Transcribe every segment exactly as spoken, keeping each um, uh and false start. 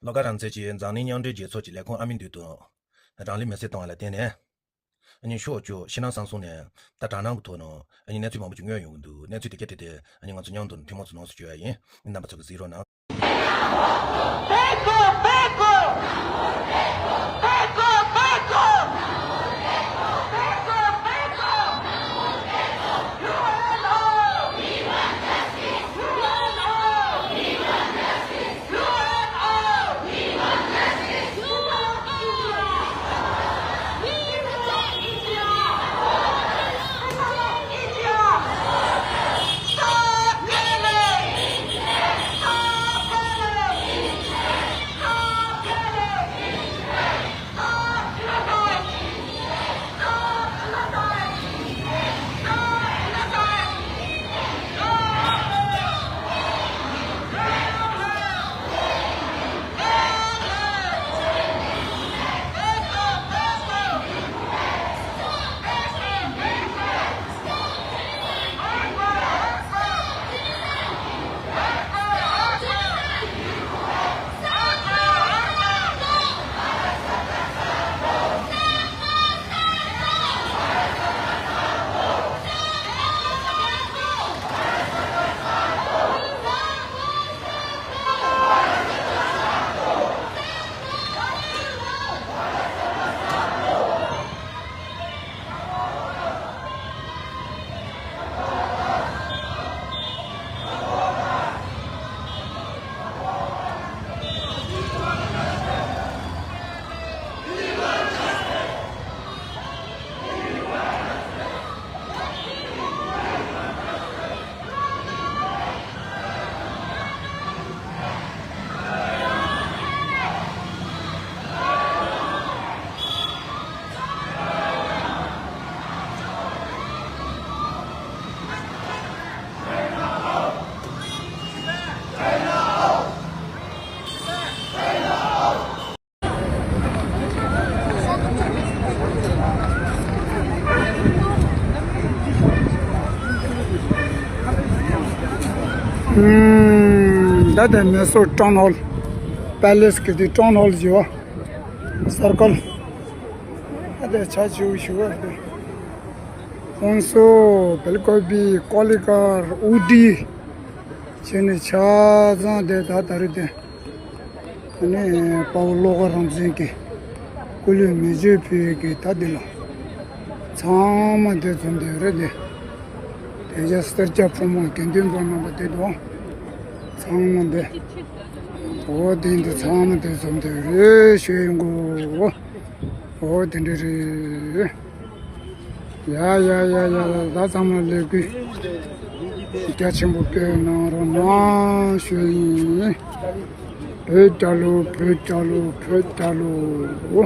བློ་དགའ་རང་བཙན་གྱིས་འཛམ་གླིང་མཉམ་འབྲེལ་རྒྱལ་ཚོགས་ཀྱི་ལས་ཁུངས་ཨ་མི་འདུས་དང་། རང་ལུས་མེར་སྲེག་བཏང་བ་ལ་བརྟེན་ནས། ཨ་ནི་ཤོག་བཅུ་ཕྱི་ནང་གསང་གསུམ་ནས་ད་དྲག་སྣང་གི་ཐོག་ནས་ཨ་ནི་གནས་ཚུལ་མང་པོ་ཅིག་ཉོས་ཡོང་གི་འདུག་གནས་ཚུལ་དེ་ག་དེ་དེ་ཨ་ནི་ང་ཚོ་མཉམ་དུ་ཐུན་མོང་ཚོ་ནང་སུ་བཅོས་ཡ་ཡིན། རྣམ་པ་ཚོ་གིས་གཟིགས་རོགས་གནང་། ད་ལྟ་མེ་སོར་ཊའུན་ཧོལ། པེ་ལེ་སི་གི་དེ་ཊའུན་ཧོལ་ཟེར་བ། སར་ཀལ། ད་ལྟ་ཆ་ཆེའུ་ཞུ་བ་དེ། ཁོང་ཚོ་བེལ་ཀོ་བི་ཀོ་ལི་གར་ཨུ་ཌི། བྱས་ནས་ཆ་ཚང་དེ་ད་ད་རེས་དེ། ཨ་ནི་དཔའ་བོ་བློ་དགའ་རང་བཙན་གྱི་སྐུ་ལུས་མེ་མཆོད་ཕུལ་གྱི་ད་འདི་ལ་ཚང་མ་དེ་འཛོམས་དེ་རེད་དེ། དེ་རྒྱ་སེར་སྐྱ་ཕོ་མོ་དགེ་འདུན་པ་རྣམ་པ་དེ་དང་ཚང་མ་དེ། འོ་དེ་འདི་ཚང་མ་དེ་འཛོམས་དེ་རེད་ཞུ་ཡིན་གོ། འོ་དེ་འདྲ་རེད། ཡ་ཡ་ཡ་ཡ། ད་ཚང་མ་ལས་འགུལ་རྒྱ་ཆེན་པོ་སྤེལ་གནང་རོགས་གནང་ཞུ་ཡིན། བོད་རྒྱལ་ལོ། བོད་རྒྱལ་ལོ། བོད་རྒྱལ་ལོ།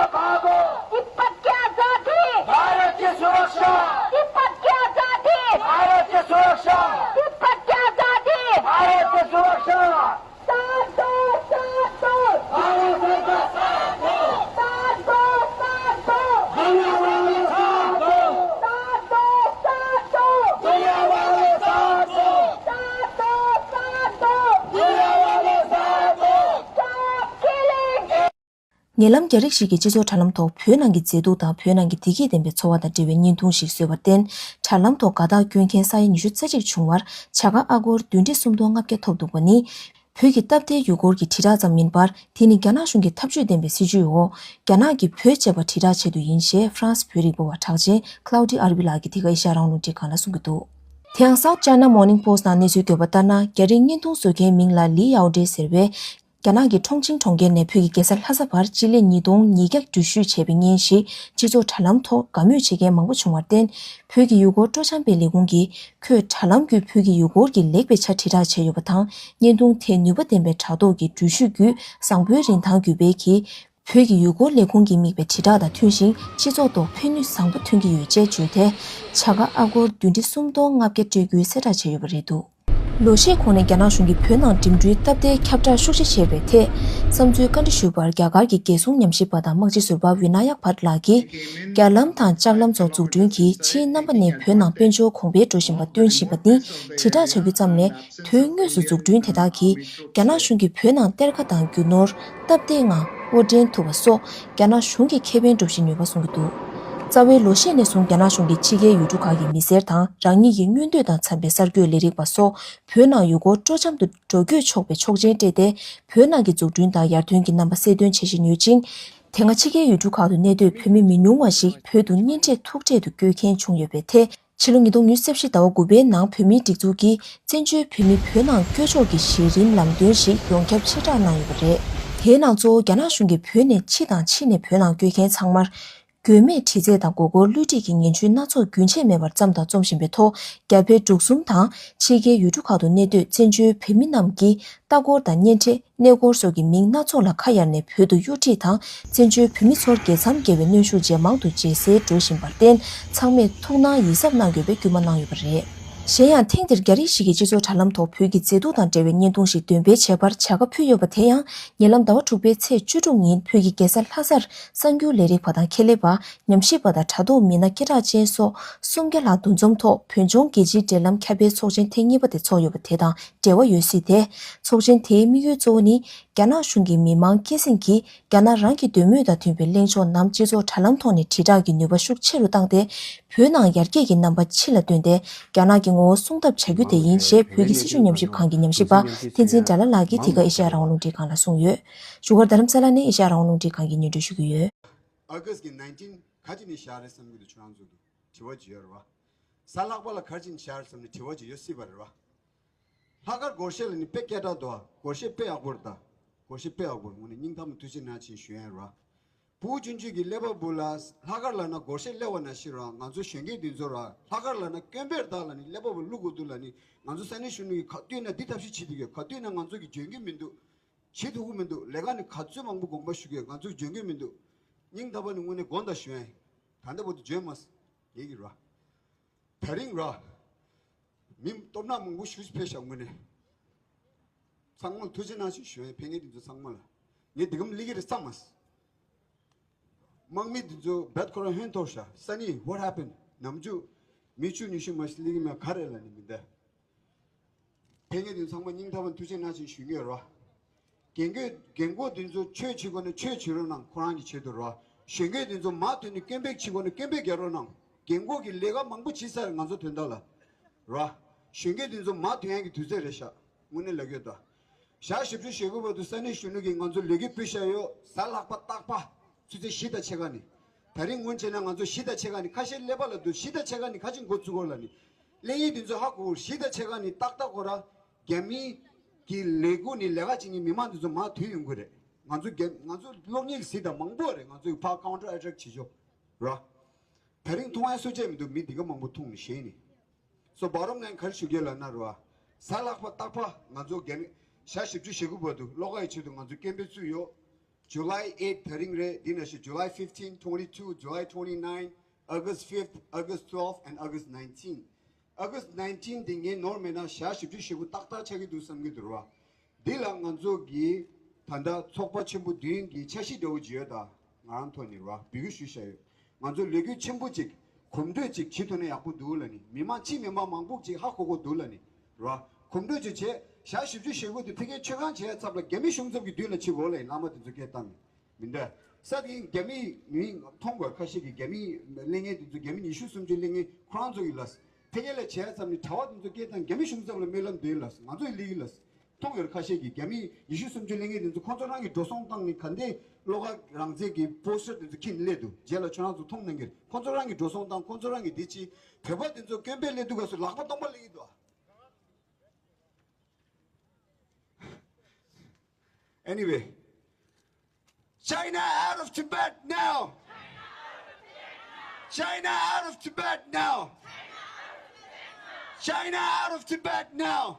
भारत की सुरक्षा। तिब्बत की आजादी। भारत की सुरक्षा। तिब्बत की आजादी। भारत की सुरक्षा। तिब्बत की आजादी। भारत की सुरक्षा। साथ दो, साथ दो। भारत सरकार साथ दो। साथ दो, साथ दो। दुनिया वाले साथ दो। साथ दो, साथ दो। दुनिया वाले साथ दो। साथ दो, साथ दो। दुनिया वाले साथ दो। Stop killing! ཉེ་ལམ་རྒྱ་རིགས་ཤིག་གིས་སྤྱི་ཚོགས་དྲ་ལམ་ཐོག་བོད་ནང་གི་མཛེས་སྡུག་དང་བོད་ནང་གི་བདེ་སྐྱིད་ལྡན་པའི་འཚོ་བ་དང་འབྲེལ་བའི་བརྙན་ཐུང་ཞིག་བཟོས་པར་བརྟེན། དྲ་ལམ་ཐོག་དགའ་རྟགས་བསྐྱོན་མཁན་ས་ཡ་ཉི་ཤུ་རྩ་གཅིག་བྱུང་བར་བྱ་དགའ་ཨ་སྒོར་བདུན་ཁྲི་སུམ་སྟོང་ལྔ་བརྒྱ་ཐོབ་འདུག་པ་ནི། བོད་ཀྱི་སྟབས་བདེའི་ཡུལ་སྐོར་གྱི་དྲིལ་བསྒྲགས་ཙམ་མིན་པར། དེ་ནི་རྒྱ་ནག་གཞུང་གི་འཐབ་ཇུས་ལྡན་པའི་སྲིད་ཇུས་འོག་རྒྱ་ནག་གིས་བོད་བཅད་པར་དྲིལ་བསྒྲགས་ཆེད་དུ་ཡིན་ཞེས་ཧྥ་རན་སི་བོད་རིག་པ་བ་གྲགས་ཅན་Cloudy Arabi ལགས་ཀྱིས་འདི་ག་ཨེ་ཤ་ཡ་རང་དབང་རླུང་འཕྲིན་ཁང་ལ་གསུངས་ཀྱི་འདུག་དེ་ཡང་South China Morning Post ནང་གནས་ཚུལ་བཀོད་པ་ལྟར་ན། རྒྱ་རིགས་བརྙན་ཐུང་བཟོ་མཁན་མིང་ལ་ལི་ཡའོ་ཏྲེ་ཟེར་བས། རྒྱ་ནག་གི་ཁྲོང་ཆིང་གྲོང་ཁྱེར་ནས་བོད་ཀྱི་རྒྱལ་ས་ལྷ་ས་བར་སྤྱི་ལེ་ཉིས་སྟོང་ཉིས་བརྒྱ་འགྲུལ་བཞུད་བྱས་པའི་བརྙན་ཞིག་སྤྱི་ཚོགས་དྲ་ལམ་ཐོག་དགའ་མོས་བྱེད་མཁན་མང་པོ་བྱུང་བར་བརྟེན། བོད་ཀྱི་ཡུལ་སྐོར་སྤྲོ་འཆམ་པའི་ལས་ཁུངས་ཀྱིས་ཁོས་དྲ་ལམ་བརྒྱུད་བོད་ཀྱི་ཡུལ་སྐོར་གྱི་ལེགས་པའི་ཆ་དྲིལ་བསྒྲགས་བྱས་ཡོད་པ་དང་། བརྙན་ཐུང་དེས་ནུས་པ་ལྡན་པའི་དྲ་ཐོག་གི་འགྲུལ་བཞུད་བརྒྱུད་བཟང་པོའི་རིན་ཐང་བརྒྱུད་སྤེལ་གྱིས། བོད་ཀྱི་ཡུལ་སྐོར་ལས་ཁུངས་ཀྱིས་དམིགས་པའི་དྲིལ་བསྒྲགས་དང་མཐུན་ཞིང་། སྤྱི་ཚོགས་ཐོག་ཕན་ནུས་བཟང་པོ་ཐོན་གྱི་ཡོད་ཅེས་བརྗོད་དེ། བྱ་དགའ་ཨ་སྒོར་བདུན་ཁྲི་སུམ་སྟོང་ལྔ་བརྒྱ་སྤྲོད་རྒྱུའི་གསལ་བསྒྲགས་བྱས་ཡོད་པ་རེད་འདུག་ལོ་ཤས་གོང་ནས་རྒྱ་ནག་གཞུང་གིས་བོད་ནང་འགྲིམ་འགྲུལ་སྟབས་བདེ་ཁྱབ་བསྒྲགས་ཤུགས་ཆེ་བྱས་པའི་ཐད། བསམ་ཚུལ་བཀའ་འདྲི་ཞུས་པར། རྒྱ་གར་གྱི་རྒྱལ་སྲུང་ཉམས་ཞིབ་པ་དང་དམག་སྤྱི་ཟུར་པ་ཝི་ན་ཡག་བྷཊ་ལགས་ཀྱིས། རྒྱ་ལམ་དང་ལྕགས་ལམ་སོགས་འཛུགས་སྐྲུན་གྱིས་ཕྱིའི་རྣམ་པ་ནས་བོད་ནང་དཔལ་འབྱོར་གོང་འཕེལ་འགྲོ་བཞིན་པ་སྟོན་བཞིན་པ་ནི་དྲིལ་བསྒྲགས་བྱ་རྒྱུ་ཙམ་ལས། དོན་དངོས་སུ་འཛུགས་སྐྲུན་དེ་དག་གིས་རྒྱ་ནག་གཞུང་གིས་བོད་ནང་གཏེར་ཁ་དང་རྒྱུ་ནོར་སྟབས་བདེའི་ངང་དབོར་འདྲེན་ཐུབ་པ་སོགས་རྒྱ་ནག་གཞུང་གི་ཁེ་ཕན་སྒྲུབ་བཞིན་ཡོད་པ་གསུང་གི་འདུག། རྩ་བའི་ལོ་ཤས་ནས་བཟུང་རྒྱ་ནག་གཞུང་གིས་ཕྱི་རྒྱལ་ཡུལ་གྲུ་ཁག་གི་མི་སེར་དང་རང་ཉིད་ཀྱི་མངོན་འདོད་དང་འཚམ་པའི་གསར་འགོད་ལས་རིགས་པ་སོགས་བོད་ནང་ཡུལ་སྐོར་སྤྲོ་འཆམ་དུ་འགྲོ་སྐྱོད་ཆོག་པའི་ཆོག་མཆན་སྤྲད་དེ། བོད་ནང་གི་འཛུགས་སྐྲུན་དང་ཡར་ཐོན་གྱི་རྣམ་པ་གསལ་སྟོན་བྱེད་བཞིན་ཡོད་ཅིང་། དེ་སྔ་ཕྱི་རྒྱལ་ཡུལ་གྲུ་ཁག་ཏུ་གནས་སྡོད་བོད་མི་མི་ཉུང་བ་ཞིག་བོད་དུ་གཉེན་འཕྲད་ཐུག་འཕྲད་དུ་བསྐྱོད་མཁན་བྱུང་ཡོད་པའི་ཐད། ཕྱི་ལོ་ཉིས་སྟོང་ཉི་ཤུ་རྩ་བཞི་ཟླ་བ་དགུ་པའི་ནང་བོད་མིའི་སྒྲིག་འཛུགས་ཀྱིས་བཙན་བྱོལ་བོད་མི་བོད་ནང་བསྐྱོད་ཕྱོགས་ཀྱི་གཞི་རིམ་ལམ་སྟོན་ཞིག་ཡོངས་ཁྱབ་ཕྱིར་བསྒྲགས་གནང་ཡོད་པ་རེད། དེའི་ནང་གཙོ་བོ་རྒྱ་ནག་གཞུང་གིས་བོད་ནས་ཕྱི་དང་ཕྱི་ནས་བོད་ནང་བསྐྱོད་མཁན་ཚང་མར། དགོས་མེད་དྲི་རྩད་དང་མགོ་སྐོར་བསླུ་བྲིད་ཀྱི་ངན་ཇུས་སྣ་ཚོགས་རྒྱུན་ཆད་མེད་པར་བརྩམས་དང་རྩོམ་བཞིན་པའི་ཐོག་རྒྱ་བལ་འབྲུག་གསུམ་དང་ཕྱི་རྒྱལ་ཡུལ་གྲུ་ཁག་ཏུ་གནས་སྡོད་བཙན་བྱོལ་བོད་མི་རྣམས་ཀྱིས་ལྟ་སྐོར་དང་གཉེན་འཕྲད། གནས་སྐོར་སོགས་ཀྱི་མིང་སྣ་ཚོགས་ལ་ཁ་གཡར་ནས་བོད་དུ་གཡོ་ཁྲིད་དང་། བཙན་བྱོལ་བོད་མི་ཚོར་རྒྱལ་མཚམས་བརྒལ་བའི་གནོན་ཤུགས་ཇེ་མང་དུ་ཇེ་གསལ་འགྲོ་བཞིན་པར་བརྟེན། ཚང་མས་ཐུགས་སྣང་ཡིད་གཟབ་གནང་དགོས་པའི་སྐུལ་མ་གནང་ཡོད་པ་རེད། གཞན་ཡང་། ཐེངས་འདིར་རྒྱ་རིགས་ཤིག་གིས་སྤྱི་ཚོགས་དྲ་ལམ་ཐོག་བོད་ཀྱི་མཛེས་སྡུག་དང་འབྲེལ་བའི་བརྙན་ཐུང་ཞིག་འདོན་སྤེལ་བྱས་པར་བྱ་དགའ་ཕུལ་ཡོད་པ་དེ་ཡང་། ཉེ་ལམ་ཟླ་བ་དྲུག་པའི་ཚེས་བཅུ་དྲུག་ཉིན་བོད་ཀྱི་རྒྱལ་ས་ལྷ་སར་གསར་འགྱུར་ལས་རིགས་པ་དང་ཁྱད་ལས་པ། ཉམས་ཞིབ་པ་དང་དྲ་ཐོག་མི་སྣ་སྐད་གྲགས་ཅན་སོགས་སུམ་བརྒྱ་ལྷག་འདུ་འཛོམས་ཐོག་བོད་ལྗོངས་རྒྱལ་སྤྱིའི་འབྲེལ་ལམ་ཁྱབ་སྤེལ་ཚོགས་ཆེན་ཐེངས་གཉིས་པ་དེ་ཚོགས་ཡོད་པ་དེ་དང་འབྲེལ་བ་ཡོད་སྲིད་དེ། ཚོགས་ཆེན་དེའི་དམིགས་ཡུལ་གཙོ་བོ་ནི། རྒྱ་ནག་གཞུང་གིས་མི་མང་སྐྱེད་སྲིང་གིས་རྒྱ་ནག་རང་གི་འདོད་མོས་དང་མཐུན་པའི་གླེང་ཕྱོགས་རྣམས་སྤྱི་ཚོགས་དྲ་ལམ་ཐོག་ནས་དྲིལ་བསྒྲགས་ཀྱི་ནུས་པ་ཤུགས་ཆེ་རུ་བཏང་སྟེ། བོད་ནང་ཡར་རྒྱས་ཀྱི་རྣམ་པ་ཕྱི་ལ་སྟོན་ཏེ། རྒྱ་ནག་གི་ངོ་བོ་སྲུང་ཐབས་བྱ་རྒྱུ་དེ་ཡིན་ཞེས་བོད་ཀྱི་སྲིད་བྱུས་ཉམས་ཞིབ་ཁང་གི་ཉམས་ཞིབ་པ་བསྟན་འཛིན་དགྲ་ལྷ་ལགས་ཀྱིས་འདི་ག་ཨེ་ཤེ་ཡ་རང་དབང་རླུང་འཕྲིན་ཁང་ལ་གསུངས་ཡོད། བཞུགས་སྒར་རྡ་རམ་ས་ལ་ནས་ཨེ་ཤེ་ཡ་རང་དབང་རླུང་འཕྲིན་ཁང་གིས་སྙན་སྒྲོན་ཞུ་གི་ཡོད། August གི་nineteen ག་ཅི་ནས་བཞག་རེད་བསམ་གྱི་འདུག་ཁྱོད་རང་ཚོ་གི་དྲི་བ་ཅིག་ཡོད་རེད་བ། གཟའ་ལྷག་པ་ལ་ག་ཅི་ནས་བཞག་རེད་བསམ་ནས་དྲི་བ་ཅིག་ཡོད་སྲིད་པ་རེད་བ། ལྷག་དཀར་སྒོར་གཞས་ལ་ནི་དཔེ་སྐད་གྲགས་འདུག་ཨ། སྒོར་གཞས་དཔེ་ཡག་པོ་རེད་ད། སྒོར་གཞས་དཔེ་ཡག་པོ་རེད། དངོས་གནས་སྙིང་ཐག་མ་ཐུགས་རྗེ་གནང་ཆེན་ཞུ་ཡ་རེད་བ། ཕྲུ་གུ་ཆུང་ཆུང་གི་ཀླད་པ་བུ་ལ་ལྷག་དཀར་ལབ་ན་སྒོར་གཞས་ཀླད་པ་ན་ཤི་ར། ང་ཚོ་གཞོན་སྐྱེས་འདི་ཚོ་ར་ལྷག་དཀར་ལབ་ན་སྐྱོན་པས་རེད་ད་ལབ་ནི་ཀླད་པ་བུ་བླུག་དགོས་འདུག་ལབ་ནི། ང་ཚོ་ས་གནས་གཞོན་ནུ་གི་ག་དུས་ན་འདི་ཐབས་ཤེས་བྱེད་དུས་ཡོད། ག་དུས་ན་ང་ཚོ་གི་འཇོན་གྱི་མི་འདུག་བྱེད་ཐུབ་ཀྱི་མི་འདུག་ལས་ཀ་ནི་ག་ཚོད་མང་པོ་དགོངས་པ་ཞུ་གི་ཡོད། ང་ཚོ་གི་འཇོན་གྱི་མི་འདུག་སྙིང་ཐག་པ་ནས་དངོས་གནས་དགོངས་དག་ཞུ་ཡ་ཡིན། ད་ལྟ་བར་དུ་འཇོན་མ་སོང་། ངེད་ཀྱི་ར། ད་རིང་ར། མི་སྟོབས་ན་མང་པོ་ཞུ་ཕེབས་ཤག་དངོས་གནས། ཚང་མ་ལ་ཐུགས་རྗེ་གནང་ཞེས་ཞུ་ཡ་ཡིན། ཕེབས་མཁན་དེ་ཚོ་ཚང་མ་ལ། ངས་འདི་གམ་ལི་གི་རེད་བསམ་མ་སོང་། དམག་མི་འདི་ཚོ་བེད་ཁོ་རང་ཧོན་ཐོར་ཤག་ས་ནི་what happened ནམ་རྒྱུན་མི་བཅུ་ཉི་ཤུ་མ་ཞིག་ལི་གི་མ་ག་རེ་ལ་ནི་མི་འདའ། ཕེབས་མཁན་དེ་ཚང་མ་སྙིང་ཐག་པ་ཐུགས་རྗེ་གནང་ཞེས་ཞུ་གི་ཡོད་ར། རྒན་རྒོན་རྒན་རྒོན་འདི་ཚོ་ཆོས་བྱེད་དགོས་ན་ཆོས་བྱེད་རོགས་གནང་ཁོ་རང་གི་ཆེད་དུ་ར། གཞོན་སྐྱེས་འདི་ཚོ་མ་ཐོན་ནས་སྐད་འབོད་བྱེད་དགོས་ན་སྐད་འབོད་རྒྱག་རོགས་གནང་། རྒན་རྒོན་གྱི་ལས་ཀ་མང་པོ་བྱེད་ས་རེད་ང་ཚོ་དོན་དག་ལ། ར། གཞོན་སྐྱེས་འདི་ཚོ་མ་ཐོན་ཡག་གི་དུས་ཚོད་རེད་ཤག་དངོས་གནས་ལབ་ཡོད་ད། ཞག་བཞི་བཅུ་ཞེ་དགུ་བར་དུ་ས་གནས་གཞོན་ནུ་གིས་ང་ཚོ་ལས་འགུལ་སྤེལ་བཞག་ཡོད། གཟའ་ལྷག་པ་རྟག་པ། ཆུ་ཚོད་བཞི་དང་ཕྱེད་ཀ་ནས། ད་རིང་སྔོན་བྱས་ན་ང་ཚོ་བཞི་དང་ཕྱེད་ཀ་ནས་ཁ་ཤས་ཀླད་པ་ལ་འདུག་བཞི་དང་ཕྱེད་ཀ་ནས་ཁ་ཅིག་འགོ་བཙུགས་དགོས་ལ་ནི། གླེང་ཡིག་འདི་ཚོ་ཧ་གོ། བཞི་དང་ཕྱེད་ཀ་ནས་ཏག་ཏག་གོ་ར། རྒྱ་མི་གི་ལས་འགུལ་ནི་ལས་ཀ་བྱེད་མཁན་མི་མང་འདི་ཚོ་མར་ཐོན་ཡོང་གི་རེད། ང་ཚོ་རྒྱ་ང་ཚོ་གློག་བརྙན་གྱི་གཟིགས་དང་མང་པོ་རེད། ང་ཚོ་ཕར་ཀའུན་ཊར་ཨེ་ཊེག་བྱེད་ཆོག་ར། ད་རིང་མཐོང་ཡ་སུ་ཅེ་མི་འདུག་མི་འདི་ག་མང་པོ་མཐོང་ནས་ཞེད་ནས། སོ་བ་རོམ་ལན་ག་རེ་ཞུ་གི་ལབ་ན་ར། གཟའ་ལྷག་པ་རྟག་པ་ང་ཚོ་རྒྱ་མི་ཞག་བཞི་བཅུ་ཞེ་དགུ་བར་དུ་ལྷག་དཀར་ཡི་ཆེད་དུ་ང་ཚོ་སྐད་འབོད་བཙུགས་ཡོད། July eight ད་རིང་རེད། འདི་ནང་བཞིན་July fifteen, twenty-two, July twenty-nine, August fifth, August twelve and August nineteen. August nineteen འདི་ངས་ནོར་མེད་ན་ཞག་བཞི་བཅུ་ཞེ་དགུ་ཏག་ཏག་ཆགས་ཀྱི་འདུག་བསམ་གྱི་འདུག་ར། འདི་ལ་ང་ཚོ་གི་ད་ལྟ་ཚོགས་པ་ཆེན་པོ་བདུན་གྱི་འཆར་གཞི་འདྲ་བོ་ཅིག་ཡོད་ད། ང་རང་ཐོག་ནས་ར་འབོད་སྐུལ་ཞུས་བཞག་ཡོད། ང་ཚོ་ལས་འགུལ་ཆེན་པོ་ཅིག་གོམ་བགྲོད་ཅིག་བྱེད་ཐུབ་ན་ཡག་པོ་འདུག་ལབ་ནི། མི་མང་ཕྱི་མི་མང་མང་པོ་ཅིག་ཧ་གོ་གོ་འདུག་ལབ་ནི་ར། གོམ་བགྲོད་ཅིག་བྱས། ཞག་བཞི་བཅུ་ཞེ་དགུ་དེ་ཕ་གིའི་མཆོད་ཁང་བྱས་ཚབ་ལ་རྒྱ་མི་གཞུང་ཚབ་ཀྱི་མདུན་ལ་ཕྱིན་དགོས་ལབ་ཡིན། བླ་མ་དེ་ཚོ་སྐད་བཏང་ནས་མི་འདྲ། ས་དེ་རྒྱ་མི་མི་མཐོང་དགོས། ཁ་ཤས་ཀྱིས་རྒྱ་མི་གླེང་མཁན་དེ་ཚོ་རྒྱ་མི་ཉི་ཤུ་སུམ་ཅུ་གླེང་མཁན་ཁོ་རང་ཚོ་ཡིན་ལབ། ཕ་གི་ལ་བྱས་ཙམ་ནས་གྲྭ་པ་དེ་ཚོ་སྐད་བཏང་། རྒྱ་མི་གཞུང་ཚབ་ལ་སྨོན་ལམ་འདེབས་ལབ། ང་ཚོ་ཡི་ལི་ཡིན་ལབ། མཐོང་ཡོད་རེད། ཁ་ཤས་ཀྱིས་རྒྱ་མི་ཉི་ཤུ་སུམ་ཅུ་གླེང་མཁན་དེ་ཚོ་ཁོ་ཚོ་རང་གི་འགྲོ་སོང་བཏང་ནས་ག་འདྲས་བློ་དགའ་རང་བཙན་གྱི་པོ་སི་ཊར་དེ་ཚོ་འཁྱེར་ནས་སླེབས་འདུག་རྗེས་ལ་ཁྱོད་རང་ཚོ་མཐོང་གནང་གི་རེད། ཁོ་ཚོ་རང་གི་འགྲོ་སོང་བཏང་། ཁོ་ཚོ་རང་གི་འདི་ཅི། བོད་པ་དེ་ཚོ་སྐད་འབོད་སླེབས་དུས་སྐབས་སུ་ལག་པ་སྟོང་པ་སླེབས་ཀྱི་འདུག Anyway, China out of Tibet now! China out of Tibet now! China out of Tibet now!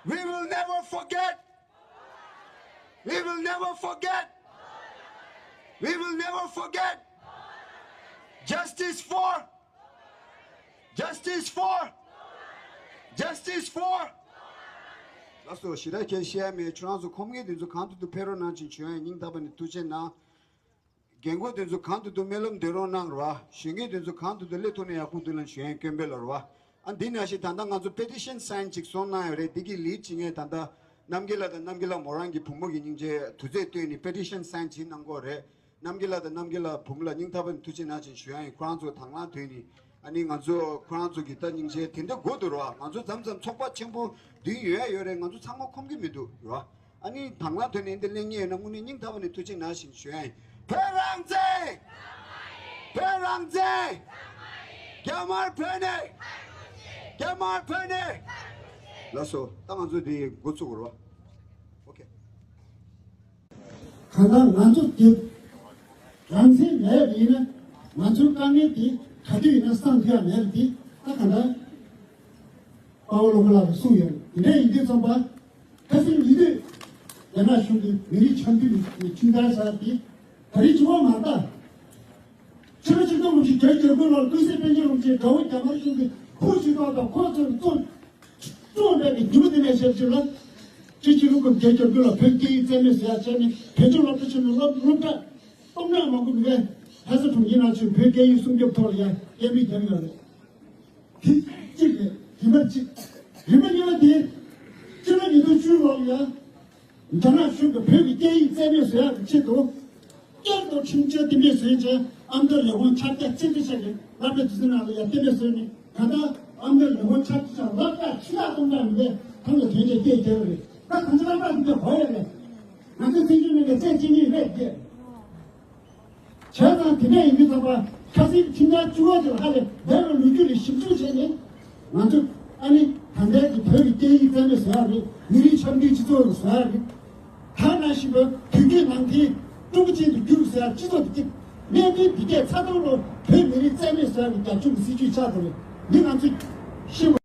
We will never forget! We will never forget! We will never forget! Justice for! Justice for! Justice for. ལགས་སོ། ཞེ་དྲག་གལ་བཤད་ཡ་མེད། ཁྱོད་རང་ཚོ་ཁོམ་མཁན་དེ་ཚོ་གང་དུ་འདུག་ཕེབས་རོགས་གནང་ཞེས་ཞུ་ཡ་ཡིན། སྙིང་ཐག་པ་ནས་ཐུགས་རྗེ་གནང་། རྒན་རྒོན་དེ་ཚོ་གང་དུ་འདུག་སྨོན་ལམ་འདོན་རོགས་གནང་རོགས། གཞོན་སྐྱེས་དེ་ཚོ་གང་དུ་འདུག་སླེབས་ཐུབ་ན་ཡག་པོ་འདུག་ལབ་ཞུ་ཡ་ཡིན། དཀོན་པོ་ལ་རོགས། ཨ། འདི་ནང་བཞིན་ད་ལྟ་ང་ཚོ་པེ་ཊི་ཤན་སའིན་ཅིག་སོང་གནང་ཡོད་རེད། འདི་གི་ལིཌ་བྱེད་མཁན་ད་ལྟ་རྣམ་རྒྱལ་ལགས་དང་། རྣམ་རྒྱལ་ལགས་མོ་རང་གི་བུ་མོ་གི་སྙིང་རྗེ་དུས་ཚོད་བཏོན་ནས་པེ་ཊི་ཤན་སའིན་བྱེད་གནང་གི་ཡོད་རེད། རྣམ་རྒྱལ་ལགས་དང་རྣམ་རྒྱལ་ལགས་བུ་མོ་ལ་སྙིང་ཐག་པ་ནས་ཐུགས་རྗེ་གནང་ཞེས་ཞུ་ཡ་ཡིན། ཁོ་རང་ཚོ་དང་བླངས་བསྡུས་ནས། ཨ་ནི་ང་ཚོ་ཁོ་རང་ཚོ་གི་ད་སྙིང་རྗེ་དེ་འདྲ་དགོས་འདུག་རོ། ང་ཚོ་མཚམས་མཚམས་ཚོགས་པ་ཆེན་པོ་བདུན་ཡོད་ཡ་ཡོད་རེད། ང་ཚོ་ཚང་མ་ཁོམ་གི་མི་འདུག་རོ། ཨ་ནི་དང་བླངས་ཐོག་ནས་འདི་གླེང་མཁན་ཡོད་ན་དངོས་གནས་སྙིང་ཐག་པ་ནས་ཐུགས་རྗེ་གནང་ཞེས་ཞུ་ཡ་ཡིན། བོད་རང་བཙན། བོད་རང་བཙན། རྒྱ་དམར་བོད་ནས། རྒྱ་དམར་བོད་ནས། ལགས་སོ། ད་ང་ཚོ་འདི་འགོ་ཚུགས་རོ། ཨོ་ཁེ། གང་ལྟར་ང་ཚོ་འདི་རང་བཙན་མེད་པ་ཡིན་ན། ང་ཚོའི་དཀའ་ངལ་འདི་ག་དུས་ཡིན་ན་སངས་ཐུབ་ཡ་མེད་པ་འདི་ད་གང་ལྟར་དཔའ་བོ་བློ་དགའ་ལགས་ཀྱིས་གསུངས་ཡོད། འདི་འདྲ་ཡིན་དུས་ཙམ་པ། ཁ་སང་ཉིན་དུས་རྒྱ་ནག་གཞུང་གིས་མི་རིགས་ཆབ་མདོའི་ཁྲིམས་འཆར་ཟེར་བ་འདི་ད་རེས་བྱུང་བ་མ་རེད་ད། ཕྱི་ལོ་ཆིག་སྟོང་དགུ་བརྒྱ་བརྒྱད་ཅུ་གྱ་དགུ་ལོར་ཀུན་གཟིགས་པཎ་ཆེན་རིན་པོ་ཆེས་དགྲ་བོ་རྒྱ་དམར་གཞུང་གིས་ཁུར་ཆུད་གཏོང་དང་ཁོ་ཚོར་བཙོན་བཙོན་པའི་ཉིན་མོ་དེ་ནས་བཤད་ཕྱིར་ལ། ཕྱི་ཕྱི་ལོ་དགུ་བརྒྱ་བརྒྱད་ཅུ་གྱ་དགུ་ལ་བོད་སྐད་ཡིག་རྩེད་མོ་ཟེར་ཡ་བྱས་ནས་བོད་ལྗོངས་སློབ་གྲྭ་ཆེན་མོའི་སློབ་སློབ་གྲྭ་སྟོང་ཕྲག་མང་པོ་མི་བས་ལྷ་ས་གྲོང་ཁྱེར་ནང་ཚུད་བོད་སྐད་ཡིག་སྲུང་སྐྱོབ་ཐོག་ལ་ཡ་སྐད་འབོད་བརྒྱབ་ཡོད་རེད། དེ་གཅིག་རེད། རིམ་པ་གཅིག་རིམ་པ་གཉིས་པ་དེ། ཕྱི་ལོ་ཉིས་སྟོང་བཅུ་ལོར་ཡ། རྒྱ་ནག་གཞུང་གིས་བོད་ཀྱི་སྐད་ཡིག་རྩེད་མོ་བཟོ་ཡག་གི་ཆེད་དུ། བསྐྱར་དུ་ཁྲིམས་འཆར་གཏན་འབེབས་བཟོས་རྗེས་ཨ་མདོ་ལས་ཁུངས་ཕྱག་རྒྱ་ཆེ་ཤོས་ཤིག་གིས་སློབ་གྲྭ་དེ་ཚོའི་ནང་ལ་ཡང་གཏན་འབེབས་བཟོས་ནས། ད་ལྟ་ཨ་མདོ་ལས་ཁུངས་ཕྱག་རྒྱ་ཆེ་ཤོས་སློབ་གྲྭ་ཆུ་ཚོད་སྟོང་ཕྲག་མི་བས་ཐང་ལ་དོན་རྐྱེན་སྐྱེལ་བསྡད་ཡོད་རེད། ད་ང་ཚོ་སློབ་གྲྭ་དེ་ཚོ་ག་ཡོད་རེད། ང་ཚོའི་བཙན་བྱོལ་ནང་ནས་རྩེད་བྱེད་མཁན་རེད་དེ། བྱས་ཙང་དེ་འདྲ་ཡིན་དུས་ཙམ་པ། ཁ་སང་ཁྲིམས་འཆར་བཅུ་པ་དེ་ལ་ཧ་ལས་བོད་ལ་ལོ་རྒྱུས་ལ་ཞིབ་འཇུག་བྱས་ནས། ང་ཚོ་ཨ་ནི་ད་ལྟའི་གི་བོད་ཀྱི་སྐད་ཡིག་རྩེད་མོ་བཟོ་ཡག་རེད། མི་རིགས་འཆམ་མཐུན་སྤྱི་ཚོགས་ལ་བཟོ་ཡག་རེད། ད་ནང་བཞིན་པ་དུས་རྒྱུན་ནང་བསྟན་ཀྲུང་གོ་ཅན་དུ་བསྒྱུར་བཟོ་ཡག་སྤྱི་ཚོགས་དེ་གནད་དོན་འདི་གས་ཚ་ཐང་ལོ་བོད་མི་རིགས་རྩེད་མོ་བཟོ་ཡག་གི་རྒྱབ་ལྗོངས་ཀྱི་སྲིད་ཇུས་ཆགས་ཐུབ་རེད། འདི་ང་ཚོས་ཤེས་དགོས།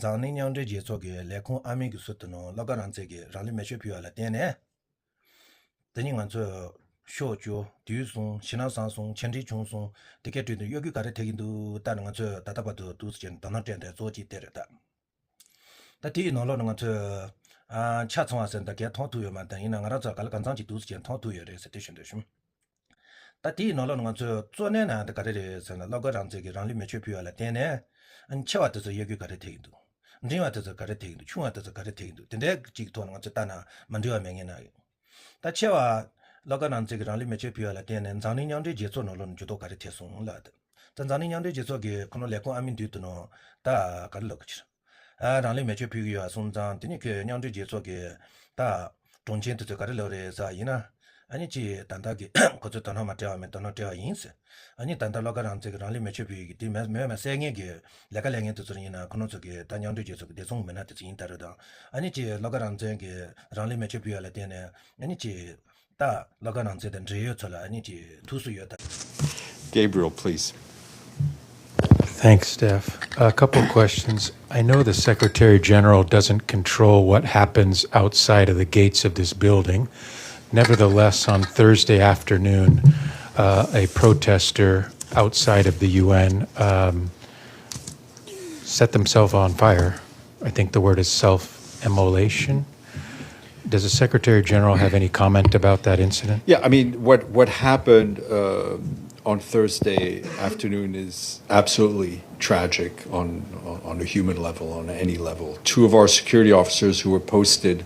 འཛམ་གླིང་མཉམ་འབྲེལ་རྒྱལ་ཚོགས་ཀྱི་ལས་ཁུངས་ཨ་མིན་གྱི་ཟུར་དུ་ནང་བློ་དགའ་རང་བཙན་གྱིས་རང་ལུས་མེ་མཆོད་ཕུལ་བ་ལ་བརྟེན་ནས། དེ་ཉིད་ང་ཚོས་ཕྱོགས་བཅུ་དུས་གསུམ་ཞེད་སྣང་བཟང་གསུམ་ཆེ་འབྲིང་ཆུང་གསུམ་དེ་གའི་ཁྲོད་དུ་གཡོ་སྒྱུ་ག་རེ་ཐེབས་ཀྱི་འདུག་ལྟ་ནས་ང་ཚོས་ད་ལྟ་བར་དུ་འདུག་སེ་བྱས་ནས་དོ་སྣང་སྤྲད་བསྡད་གཙོ་བོ་གཅིག་དེ་རེད་ད། ད་དེའི་ནང་ལོགས་ནས་ང་ཚོས་ཨ་ཆ་ཚང་བ་ཟེར་ད་གས་མཐོང་ཐུབ་ཡོད་མ་རེད། ད་ཡིན་ན་ང་རང་ཚོ་ག་ལ་གང་འཚམ་ཅིག་འདུག་སེ་བྱས་ནས་མཐོང་ཐུབ་ཡོད་རེད་ཟེར་དེ་ཞུ་འདོད་བྱུང་། ད་དེའི་ནང་ལོགས་ནས་ང་ཚོས་གཙོ་གནད་ན་ད་ག་རེ་རེད་ཟེར་ན། བློ་དགའ་རང་བཙན་གྱིས་རང་ལུས་མེ་མཆོད་ཕུལ་བ་ལ་བརྟེན་ནས། ཨ་ནི་ཆེ་བ་དེ་ཚོ་གཡོ་སྒྱུ་ག་རེ་ཐེབས་ཀྱི་འདུག་འབྲིང་བ་དེ་ཚོ་ག་རེ་ཐེབས་ཀྱི་འདུག་ཆུང་བ་དེ་ཚོ་ག་རེ་ཐེབས་ཀྱི་འདུག་དེ་འདྲའི་གཅིག་ཐོག་ནས་ང་ཚོས་ལྟ་ན་མ་འགྲིག་པ་མེད་ངེས་ན་ཡོད། ད་ཆེ་བ། བློ་དགའ་རང་བཙན་གྱིས་རང་ལུས་མེ་མཆོད་ཕུལ་བ་ལ་བརྟེན་ནས་འཛམ་གླིང་མཉམ་འབྲེལ་རྒྱལ་ཚོགས་ནང་ལོགས་ནས་འགྱུར་ལྡོག་ག་རེ་ཐེབས་སོང་ལབ། ད་འཛམ་གླིང་མཉམ་འབྲེལ་རྒྱལ་ཚོགས་ཀྱི་ཁོ་ན་ལས་ཁུངས་ཨ་མིན་འདུས་དུ་ནང་ད་ག་རེ་ལབ་དགོས་ཕྱིར། ཨ་རང་ལུས་མེ་མཆོད་ཕུལ་གྱི་ཡོད་གསུངས་ཙང་། དེ་ནི་ཁོས་མཉམ་འབྲེལ་རྒྱལ་ཚོགས་ཀྱི་ད་དྲུང་ཆེ་དེ་ཚོས་ག་རེ་ལབ་རེད་ཟེར་བ་ཡིན་ན། ཨ་ནི་ཅིག་ད་ལྟ་གི་ཁོ་ཚོས་དོ་སྣང་མ་སྤྲད་པ་མིན་དོ་སྣང་སྤྲད་པ་ཡིན་ཟེར། ཨ་ནི་ད་ལྟ་བློ་དགའ་རང་བཙན་གྱིས་རང་ལུས་མེ་མཆོད་ཕུལ་ཡོད་ཀྱི་དེ་མེད་མེད་མེད་གསལ་ངེས་ཀྱི་ལས་ཀ་ལས་མཁན་དེ་ཚོ་ཡིན་ན་ཁོ་རང་ཚོ་གི་ད་མཉམ་འབྲེལ་རྒྱལ་ཚོགས་ཀྱི་བདེ་སྲུང་མི་སྣ་དེ་ཚོ་ཡིན་ད་རེད་དང་། ཨ་ནི་ཅིག་བློ་དགའ་རང་བཙན་གྱིས་རང་ལུས་མེ་མཆོད་ཕུལ་ཡོད་ལ་བརྟེན་ནས་ཨ་ནི་ཅིག་ད་བློ་དགའ་རང་བཙན་དང་འབྲེལ་ཡོད་ཚོ་ལ་ཨ་ནི་ཅིག་ཐུགས་སུ་ཡོད་ད། Gabriel, please. Thanks, Steph. A couple questions. I know the Secretary General doesn't control what happens outside of the gates of this building. Nevertheless, on Thursday afternoon, uh, a protester outside of the U N um, set themselves on fire. I think the word is self-immolation. Does the Secretary General have any comment about that incident? Yeah, I mean, what, what happened uh, on Thursday afternoon is absolutely tragic on, on a human level, on any level. Two of our security officers who were posted,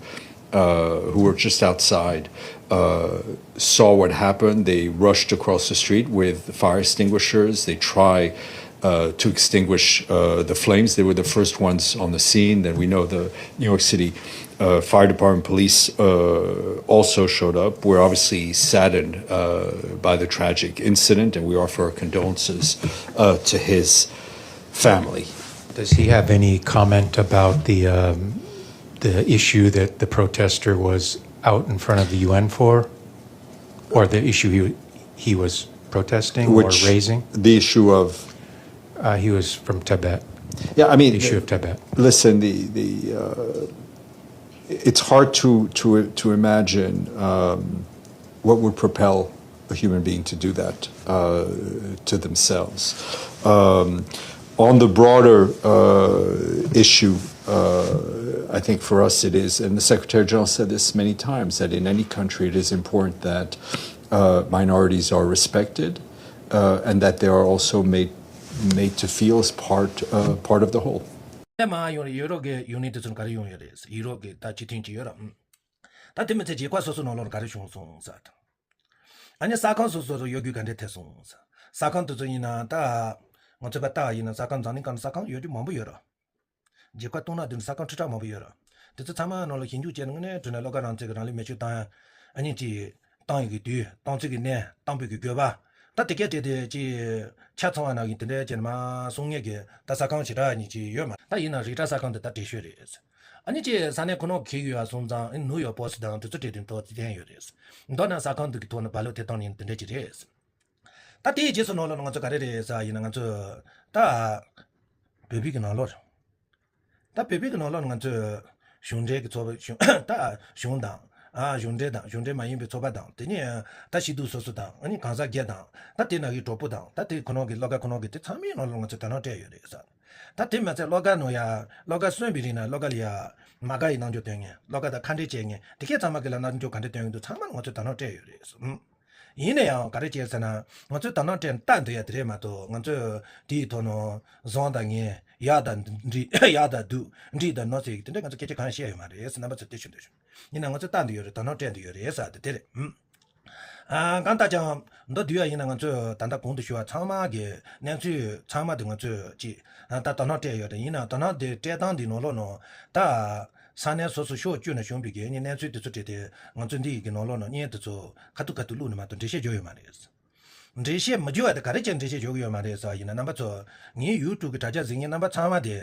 uh, who were just outside, uh, saw what happened. They rushed across the street with fire extinguishers. They try uh, to extinguish uh, the flames. They were the first ones on the scene. Then we know the New York City uh, Fire Department police uh, also showed up. We're obviously saddened uh, by the tragic incident, and we offer our condolences uh, to his family. Does he have any comment about the um, the issue that the protester was out in front of the U N for, or the issue he he was protesting Which, or raising? The issue of uh, he was from Tibet. Yeah, I mean, the issue of Tibet. Listen, the the uh, it's hard to to to imagine um, what would propel a human being to do that uh, to themselves. Um, on the broader uh, issue, uh, I think for us it is, and the Secretary General said this many times, that in any country it is important that uh, minorities are respected uh, and that they are also made made to feel as part uh, part of the whole. ད་མ་ཡོང་རེད། ཡུ་རོབ་ཀྱི་ཡུ་ནི་དེ་ཚོ་ག་རེ་ཡོང་ཡོད་རེད། ཡུ་རོབ་ཀྱི་ད་སྤྱི་མཐུན་གྱི་ཡོད་ར། ད་དེ་མི་ཚེ་རྗེས་ཀ་སོ་སོ་ནང་ལོགས་ག་རེ་བྱུང་སོང་ཟེར། ཨ་ནི་ས་ཁང་སོ་སོ་རུ་གཡོ་སྒྱུ་ག་འདྲས་ཐེབས་སོང་ཟེར། ས་ཁང་དེ་ཚོ་ཡིན་ན་ད་ང་ཚོ་པ་ལྟ་ཡིན་ན་ས་ཁང་འཛམ་གླིང་སྒང་ས་ཁང་ཡོད་རྒྱུ་མང་པོ་ཡོད་ར། རྗེས་ཀ་གཏོང་ན་དེ་ནི་ས་ཁང་ཁྲི་ཕྲག་མང་པོ་ཡོད་ར། དེ་ཚོ་ཚང་མ་ནང་ལ་ཞིབ་འཇུག་བྱས་ནས་དངོས་གནས་དྲང་གནས་བློ་དགའ་རང་བཙན་གྱི་རང་ལུས་མེ་མཆོད་བཏང་ཡ། ཨ་ནི་ཅི། བཏང་ཡོད་ཀྱི་དུས་བཏང་ཚུལ་གྱི་གནས་བཏང་པོད་ཀྱི་དགོས་པ། ད་དེ་སྐད་བྲིས་ཏེ་ཅི། ཆ་ཚང་བ་ནང་གི་དེ་འདྲའི་ཅི་མ་གསུང་ངེས་ཀྱི་ད་ས་ཁང་ཞེ་དྲག་གཉིས་ཅི་ཡོད་མ་ད་ཡིན་ན་རི་ཊ་ས་ཁང་དེ་ད་བྲེལ་ཤོས་རེད། ཨ་ནི་ཅི་ས་གནས་ཁོ་ནོ་གི་ཡོད་ཨ་སོང་ཙང་ཨ་ནི་ནུ་ཡོག་པོ་སི་དང་དེ་ཚོ་བྲིས་ཏེ་མདོ་ཙི་ཐན་ཡོད་རེད། མདོར་ན་ས་ཁང་དེ་གི་ཐོག་ནས་བ་ལོ་དེ་བཏང་ནས་དེ་འདྲ་ཅི་རེད། ད་དེའི་རྗེས་སུ་ནང་ལོགས་ང་ཚོ་ག་རེ་རེད་ཟེར་ཡིན་ན་ང་ཚོ་ད་བོད་པའི་གི་ནང་ལོགས་རེད། ད་བོད་པའི་གི་ནང་ལོགས་ང་ཚོས་གཞུང་འབྲེལ་གི་ཚོགས་པ་གཞུང་ད་གཞུང་དང་ཨ་གཞུང་འབྲེལ་དང་གཞུང་འབྲེལ་མ་ཡིན་པའི་ཚོགས་པ་དང་དེ་ནས་ད་སྐྱིད་སྡུག་སོ་སོ་དང་ཨ་ནི་གང་ཟག་སྒེར་དང་ད་དེ་ན་གི་གྲོགས་པོ་དང་ད་དེ་ཁོ་ནོ་གི་བློ་དགའ་ཁོ་ནོ་གི་དེ་ཚང་མའི་ནང་ལོགས་ང་ཚོས་དོ་སྣང་སྤྲད་ཡོད་རེད་ཟེར། ད་དེ་མ་ཚད་བློ་དགའ་ནོ་ཡ་བློ་དགའ་གསོན་པའི་རིང་ན་བློ་དགའ་ལ་ཡ་མ་དགའ་ཡི་རྣམ་འགྱུར་སྟོན་མཁན་བློ་དགའ་དང་ཁ་འབྲལ་བྱེད་མཁན་དེ་གས་ཚང་མ་གི་ལ་རྣམ་འགྱུར་ག་འདྲ་སྟོན་གི་འདུག་ཚང་མ་ང་ཚོས་དོ་སྣང་སྤྲད་ཡོད་རེད་ཟེར། ཡིན་ན་ཡང་ག་རེ་བྱས་ཟེར་ན་ང་ཚོས་དོ་སྣང་སྤྲད་ལྟ་འདོད་ཡ་དེ་རེད་མ་གཏོགས་ང་ཚོས་དེའི་ཐོག་ནས་བཟང་དང་ངན་ཡག་དང་འགྲིག་ཡག་དང་སྡུག་འགྲིག་དང་གནོད་ཟེར་གི་དེ་འདྲ་ང་ཚོས་སྐད་ཆ་གང་ཡང་བཤད་ཡོད་མ་རེད་ཟེར་རྣམ་པ་ཚོས་དེ་ཞུ་འདོད་བྱུང་། ཡིན་ན་ང་ཚོས་ལྟ་འདོད་ཡོད་རེད་དོ་སྣང་སྤྲད་འདོད་ཡོད་རེད་ཟེར་དེ་དེ་རེད། ཨ་གང་ལྟར་ཀྱང་མདོར་བསྡུས་ཡ་ཡིན་ན་ང་ཚོས་ད་ལྟ་གོང་དུ་ཞུ་བ་ཚང་མ་གི་གནས་ཚུལ་ཚང་མ་དེ་ང་ཚོས་ཅིག་ད་དོ་སྣང་སྤྲད་ཡོད་རེད། ཡིན་ན་དོ་སྣང་དེ་སྤྲད་སྟངས་དེ་ནང་ལོགས་ནང་ད་ས་གནས་སོ་སོ་ཕྱོགས་བཅུ་ནས་བྱུང་བའི་གི་གནས་ཚུལ་དེ་ཚོ་སྤྲད་དེ་ང་ཚོ་འདི་ཡི་གི་ནང་ལོགས་ནང་བརྙན་དེ་ཚོ་ཁ་ཐུག་ཁ་ཐུག་བླུགས་ནས་མ་གཏོགས་འགྲེལ་བཤད་བརྗོད་ཡོད་མ་རེད། འགྲེལ་བཤད་མི་བརྗོད་པ་དེ་ག་རེ་བྱས་འགྲེལ་བཤད་བརྗོད་ཀྱི་ཡོད་མ་རེད་ཟེར་བ་ཡིན་ན་རྣམ་པ་ཚོ་ངའི་ཡུ་ཊུབ་གི་དྲ་རྒྱ་གཟིགས་མཁན་རྣམ་པ་ཚང་མ་དེ་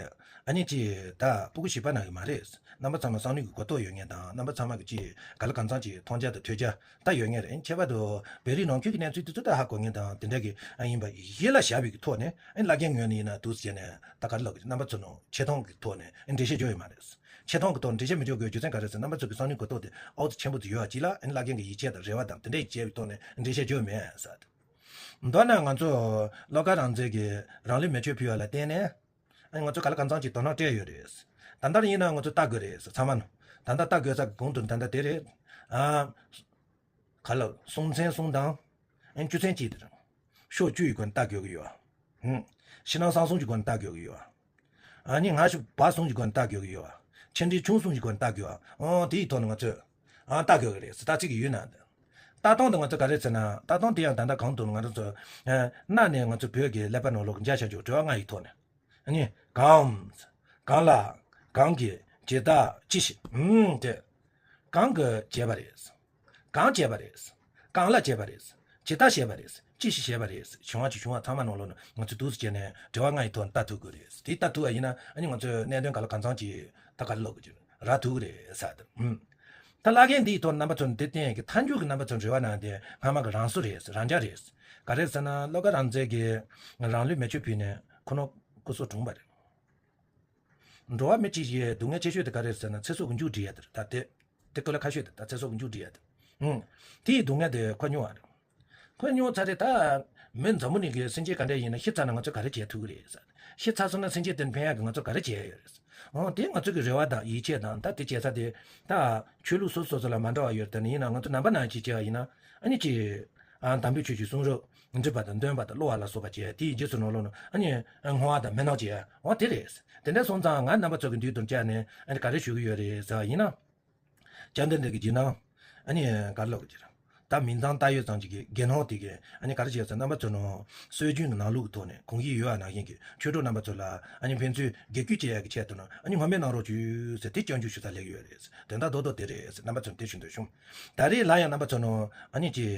ཨ་ནི་ཅི་ད་སྤུ་གུ་བྱིས་པ་ནང་གི་མ་རེད། རྣམ་པ་ཚང་མ་བསམ་བློའི་གོ་རྟོགས་ཡོད་མཁན་དང་རྣམ་པ་ཚང་མ་གི་ཅི་ག་ལ་གང་འཚམ་ཅིག་མཐོང་རྒྱ་དང་ཐོས་རྒྱ་ད་ཡོད་མཁན་རེད། ཁྱད་པར་དུ་བོད་རིགས་ནང་ཁུལ་གྱི་གནས་ཚུལ་དེ་ཚོ་ད་ཧ་གོ་མཁན་དང་དེ་འདྲ་གི་ཨ་ཡིན་པ་གཞི་ལ་བཞག་པའི་གི་ཐོག་ནས་ཨ་ནི་བླ་རྒན་ངོས་ནས་ཡིན་ན་འདུག་ཟེར་ནས་ད་ག་རེ་ལབ་གི་རེད། རྣམ་པ་ཚོ་ནང་ཆེ་མཐོང་གི་ཐོག་ནས་ཨ་ནི་འགྲེལ་བཤད་བརྗོད་ཡོད་མ་རེད། ཆེ་མཐོང་གི་ཐོག་འགྲེལ་བཤད་མི་བརྗོད་དགོས་རྒྱུ་མཚན་ག་རེ་ཟེར་རྣམ་པ་ཚོ་གི་བསམ་བློའི་གོ་རྟོགས་དེ་ཨོ་ཙི་ཆེན་པོ་དུ་ཡོད་པ་ཅིག་ལ་ཨ་ནི་བླ་རྒན་གི་ཡིད་ཆེས་དང་རེ་བ་དང་དེ་འདྲ་ཡི་བྱས་པའི་ཐོག་ནས་འགྲེལ་བཤད་བརྗོད་མེད་ཟེར། མདོར་ན་ང་ཚོ་བློ་དགའ་རང་བཙན་གྱི་རང་ལུས་མེ་མཆོད་ཕུལ་བ་ལ་བརྟེན་ནས་ཨ་ནི་ང་ཚོ་ག་ལ་གང་འཚམ་ཅིག་དོ་སྣང་སྤྲད་ཡོད་རེད། ད་ལྟར་ཡིན་ན་ང་ཚོ་ལྟ་དགོས་རེད་ཟེར་ཚང་མ་ནང་ད་ལྟ་ལྟ་དགོས་ས་གི་གོང་དུ་ད་ལྟ་དེ་རེད། ཨ། ག་ལ་སྲོང་བཙན་གསུམ་དང་། ཨེ་བཅུ་ཚན་གཅིག་དེ་རེད། ཕྱོགས་བཅུ་ཡི་སྒོ་ནས་ལྟ་དགོས་ཀྱི་ཡོད། ཧུམ། ཕྱི་ནང་གསང་གསུམ་གྱི་སྒོ་ནས་ལྟ་དགོས་ཀྱི་ཡོད། ཨ་ནི་སྔ་ཕྱི་བར་གསུམ་གྱི་སྒོ་ནས་ལྟ་དགོས་ཀྱི་ཡོད། ཆེ་འབྲིང་ཆུང་གསུམ་གྱི་སྒོ་ནས་ལྟ་དགོས། ཨོ་དེ་ཡི་ཐོག་ནས་ང་ཚོས་ཨ་ལྟ་དགོས་ཀྱི་རེད་ཟེར་ལྟ་ཚིག་གི་ཡུལ་ན། ལྟ་སྟངས་དེ་ང་ཚོ་ག་རེ་ཟེར་ན་ལྟ་སྟངས་དེ་ཡང་ད་ལྟ་གང་དུ་ང་ཚོ་གནའ་ནས་ང་ཚོ་བོད་ཀྱི་ཀླད་པ་ནང་ལོགས་འཇགས་བཞག་ཆོག་དྲི་བ་ལྔ་ཡི་ཐོག་ནས། ཨ་ནི་གང་། གང་ལ། གང་གིས། ཇི་ལྟར། ཅི་ཞིག་ཨུམ་དེ། གང་གིས་བྱས་པ་རེད། གང་བྱས་པ་རེད། གང་ལ་བྱས་པ་རེད། ཇི་ལྟར་བྱས་པ་རེད། ཅི་ཞིག་བྱས་པ་རེད། བྱུང་བ་ཅིག་བྱུང་བ་ཚང་མ་ནང་ལོགས་ནས་ང་ཚོས་འདུག་སེ་བྱས་ནས་དྲི་བ་ལྔ་ཡི་ཐོག་ནས་ལྟ་ཐུབ་དགོས་རེད། དེ་ལྟ་ཐུབ་པ་ཡིན་ན་ཨ་ནི་ང་ཚོས་གནད་དོན་ག་ལ་གང་འཚམ་ཅིག་ད་ག་རེ་ལབ་དགོས་ཀྱི་རག་ཐུབ་ཀྱི་རེད་ཟེར་དེ། ཨུམ། ད་བླ་རྒན་འདིའི་ཐོག་རྣམ་པ་ཚོ་འདི་བསྟན་གྱི་མཐའ་མཇུག་གི་རྣམ་པ་ཚོ་འབྲེལ་བ་གནང་དེ་སྔ་མ་གི་རང་བཟོ་རེད། རང་འཇགས་རེད། ག་རེ་ཟེར་ན་བློ་དགའ་རང་བཙན་གྱིས་རང་ལུས་མེ་མཆོད་ཕུལ་ནས་ཁོ་ནོ་སྐུ་སྲོག་གྲོངས་པ་རེད། འགྲོ་བ་མི་གཅིག་ཡི་སྡུག་བསྔལ་ཆེ་ཤོས་དེ་ག་རེ་རེད་ཟེར་ན་ཚེ་སྲོག་གི་མཇུག་སྒྲིལ་ཡ་དེ་རེད། ད་དེ་དེ་ཀོ་ལ་ཁ་ཤོས་དེ་ད་ཚེ་སྲོག་གི་མཇུག་སྒྲིལ་ཡ་དེ། ཧུང་། དེ་ཡི་སྡུག་བསྔལ་དེ་ཁོ་མྱོང་བ་རེད། ཁོ་མྱོང་ཚར་རེད། ད་མི་འཛམ་བུ་གླིང་གི་སེམས་ཅན་ག་འདྲ་ཡིན་ན་ཤི་ཚར་ན་ང་ཚོས་ག་རེ་བྱེད་ཐུབ་ཀྱི་རེད་ཟེར། ཤི་ཚར་སོང་ན་སེམས་ཅན་དེ་ཕན་ཡག་གི་ང་ཚོས་ག་རེ་བྱེད་ཡ་ཡོད་རེད། འོ་དེ་ང་ཚོ་གི་རེ་བ་དང་ཡིད་ཆེས་དང་ད་དེ་བྱེད་ས་དེ་ད་ཆོས་ལུགས་སོ་སོ་སོ་ལ་མ་འདྲ་བ་ཡོད་རེད། དེ་ནི་ཡིན་ན་ང་ཚོ་ནང་པ་ནང་བཞིན་བྱས་པ་ཡིན་ན་ཨ་ནི་ཅི། ཨ་དམ་པའི་ཆོས་ཀྱི་གསུང་རབ་འདྲིས་པ་དང་འདོན་པ་དང་གླུ་བ་ལ་སོགས་པ་བྱས་དེའི་རྗེས་སུ་ནང་ལོགས་ནང་ཨ་ནི་བསྔོ་བ་དང་སྨོན་ལམ་བྱས་འོ་དེ་རེད། དེ་འདྲ་སོང་ཙང་ང་རྣམ་པ་ཚོ་གི་མདུན་དུ་བཅར་ནས་ཨ་ནི་ག་རེ་ཞུ་གི་ཡོད་རེད་ཟེར་བ་ཡིན་ན། བཅར་འདོན་འདི་གི་བརྒྱུད་ནང་ཨ་ནི་ག་རེ་ལབ་དགོས་ཀྱི་རེད། ད་མིང་ཙམ་བཏགས་ཡོད་ཙམ་ཅིག་གི་དགེ་སློང་དེ་གི་ཨ་ནི་ག་རེ་བྱས་ཟེར། རྣམ་པ་ཚོ་ནང་སྲོལ་རྒྱུན་གྱི་ནང་ལུགས་ཀྱི་ཐོག་ནས་དགོངས་ཀྱི་ཡོད་པ་ནང་བཞིན་གྱི་ཆོས་གྲོགས་རྣམ་པ་ཚོ་ལ་ཨ་ནི་ཕན་ཚུན་བགེགས་སྐྱོན་བྱེད་ཡག་གི་ཆེད་དུ་ནི་ཨ་ནི་སྔོན་སྨོན་གནང་རོགས་བྱོས་ཟེར་དེ་སྐྱོན་བརྗོད་ཞུ་ས་སླེབས་ཡོད་རེད། དོན་དག་རྡོག་རྡོག་དེ་རེད་ཟེར་རྣམ་པ་ཚོ་ནི་དེ་ཞུ་འདོད་བྱུང་། ད་རེས་ལ་ཡང་རྣམ་པ་ཚོ་ནང་ཨ་ནི་ཅིག་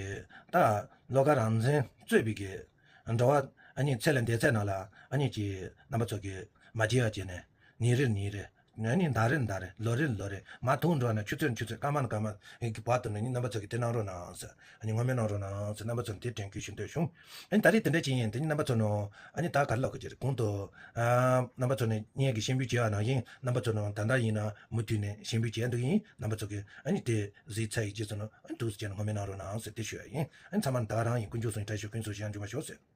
ད་བློ་དགའ་རང་བཙན་གཙོས་པའི་གི་འགྲོ་བ་ཨ་ནི་ཚེ་ལས་འདས་ཚད་ནང་ལ་ཨ་ནི་ཅིག་རྣམ་པ་ཚོ་གི་མ་བརྗེད་པ་བྱས་ནས་ཉིན་རེར་ཉིན་རེ། ཨ་ནི་ཟླ་རེར་ཟླ་རེ། ལོ་རེར་ལོ་རེ། མ་ཐུག་འགྲོ་ན་ཆུ་ཚོད་ཆུ་ཚོད། སྐར་མ་སྐར་མ་གི་བར་དུ་ནི་རྣམ་པ་ཚོ་གིས་དེ་གནང་རོགས་གནང་ཟེར། ཨ་ནི་སྔོན་སྨོན་གནང་རོགས་གནང་ཟེར་རྣམ་པ་ཚོ་ནི་དེ་དྲན་སྐུལ་ཞུ་འདོད་བྱུང་། ཨ་ནི་ད་རེས་དེ་འདྲ་ཅིག་ཡིན། དེ་ནི་རྣམ་པ་ཚོ་ནང་ཨ་ནི་ད་ག་རེ་ལབ་དགོས་ཀྱི་རེད། གོང་དུ་ཨ་རྣམ་པ་ཚོ་ནི་སྔོན་གྱི་སྤྱན་འབུལ་བྱས་པ་ནང་བཞིན་རྣམ་པ་ཚོ་ནང་ད་ལྟ་ཡིན་ན་མུ་མཐུད་ནས་སྤྱན་འབུལ་བྱས་འདུག་ཡིན། རྣམ་པ་ཚོ་གིས་ཨ་ནི་དེ་གཟིགས་ཚར་བའི་རྗེས་སུ་ནི་ཨ་ནི་ཐུགས་རྗེ་ཆེ་ནས་སྔོན་སྨོན་གནང་རོགས་གནང་ཟེར་དེ་ཞུ་ཡ་ཡིན། ཨ་ནི་ཚང་མ་ནི་ད་ག་རང་ཡིན། དཀོན་མཆོག་གསུམ་གྱི་བཀྲ་ཤིས་ཤོག་ཀུན་སློང་ཞིག་ཡང་འབྱུང་བར་ཤོག་ཟེར།